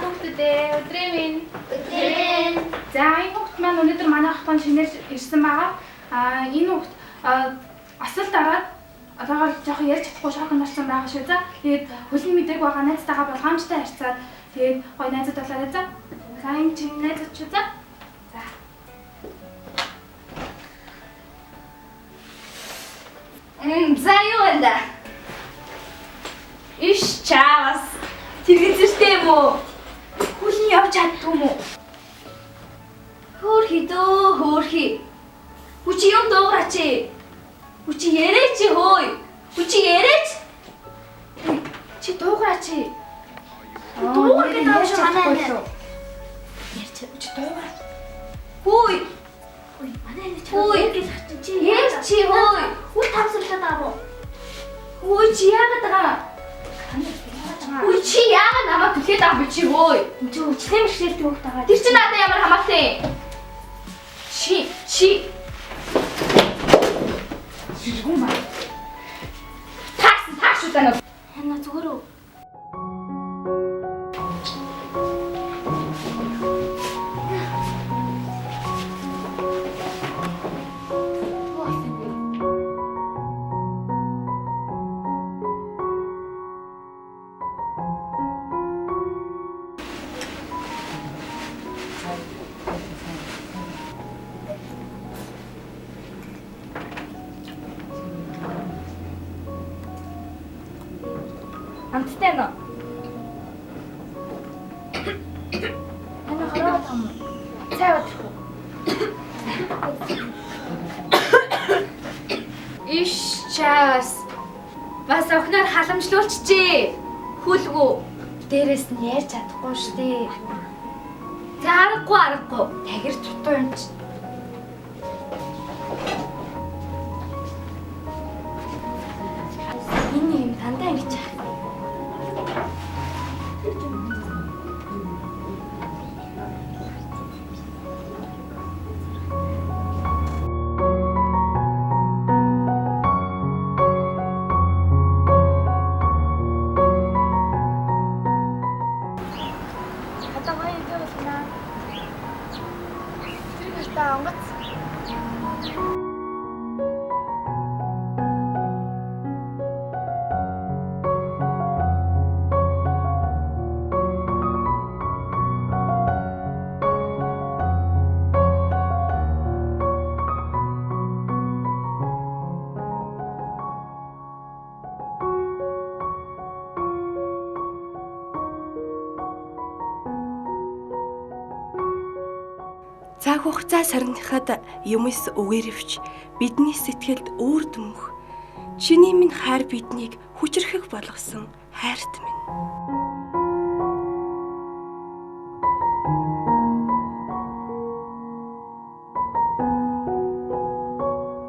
Хүүхдүүдээ өдрийн минь. Өдрийн. За, энэ хүүхд маань өнөөдөр манай хотод шинээр ирсэн байгаа. Аа, энэ хүүхд осол дараад одоогоор жоохон ярьж чадахгүй шоконд орсон байгаа шүү. За, тэгээд хөлн мэдээг байгаа найзтайгаа болгоомжтой харьцаад тэгээд гоё найзууд болоорой за. За, энэ чинь найзууд шүү за. За. За юу вэ да? Иш чаавас. Тэргэцэртэй юм уу? Хүлэн явж чаддгүй юм уу? Хөөрхий дөө хөөрхий. Хүчи юм дуугараач. Хүчи яриач хөөе. Хүчи яриач. Чи дуугараач. Дуугар гэдэг юм шиг манай анаа. Ярьч чи дуугараач. Хөөе. Ой, манай анаа Хөөе. чамайг гэж харчин чи Ярьч чи хөөе. Үл тавсарлаад байгаа мó. Хөөе чи яагаад байгаа? Хөөе чи яагаад намайг түлхээд байгаа бэ чи хөөе? Чи өвчлээ мэрчлэлтэй хөөх байгаа. Тэр чинь надад ямар хамаатай юм? Чи Жиргүн ба. Таарсан тааш удаана. Хана зүгээр үү? Амттай нөө. Хана хороод байгаа мó. Цай өдрөх үү? Иш чаас. Бас охиноор халамжлуулчихжээ. Хүлгүү. Дээрээс нь ярьж чадахгүй штэ. За аргагүй. Тагир дутуу юм чи. Энэ юм дандаа ингэж яах. Одоо гоё өдөр болно. Тэр гэртээ онгоц. Цаг хугацаа сарнихад юмс үгэрвч бидний сэтгэлд үүр дүмх. Чиний минь хайр биднийг хүчрхэг болгосон хайрт минь.